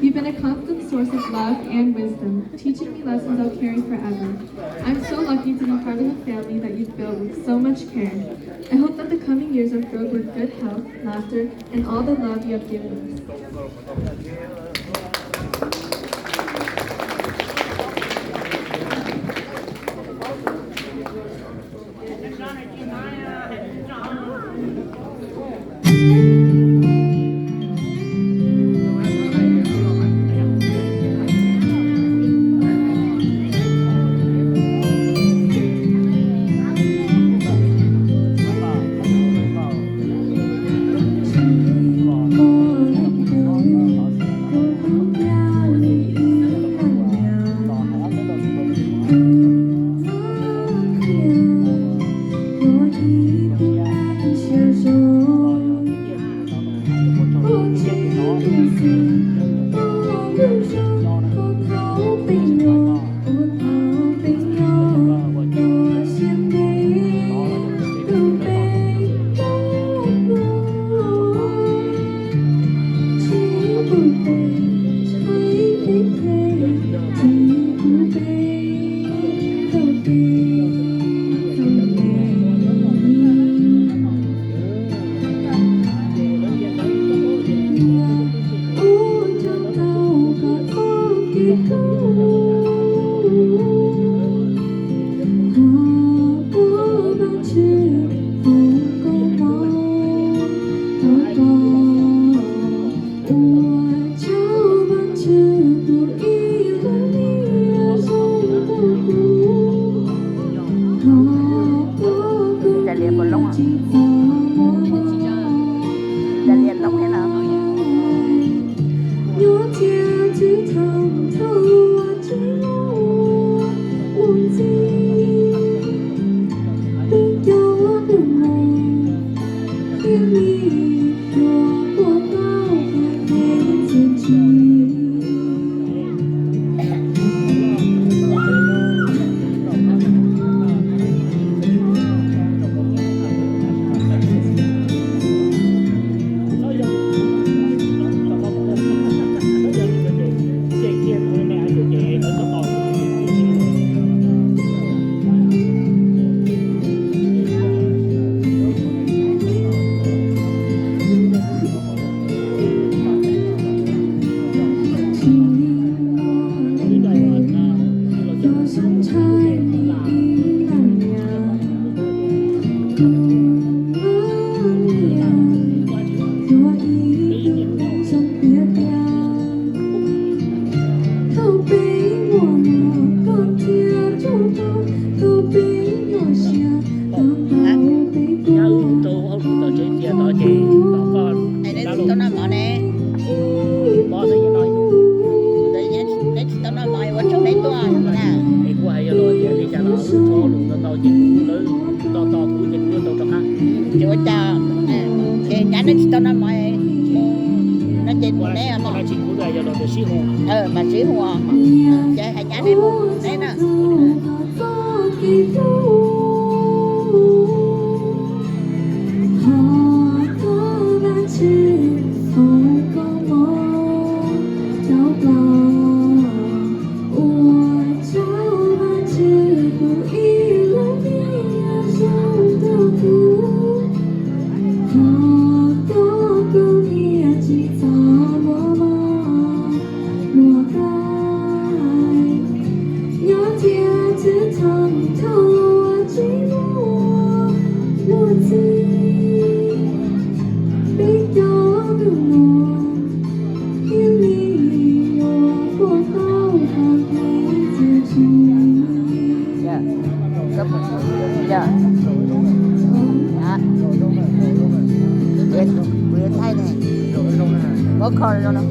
You've been a constant source of love and wisdom, teaching me lessons I'll carry forever. I'm so lucky to be part of a family that you've built with so much care. I hope that the coming years are filled with good health, laughter, and all the love you have given us. Cov lias puas loob? Cov lias loob thiab no. Nyab wb tau aub lub tau tsev cia tod ces tom koj. Neb tsis tau noj mov ne. Neb tsis tau noj mov ua tsaug neb tuaj na. Es kuv hais yog los tias li cas los wb tau aub lub tau tau ces kuv lawv tau tau kuv ces kuv tau rov qab. Ces ua cas, ces nyab neb tsis tau noj mov no ces neb tsis kuv yog los tias sib hu, mas sib hu, ces hais nyab neb mus neb na. Yog, kuv yuav thaij ne, muab kho zoo no.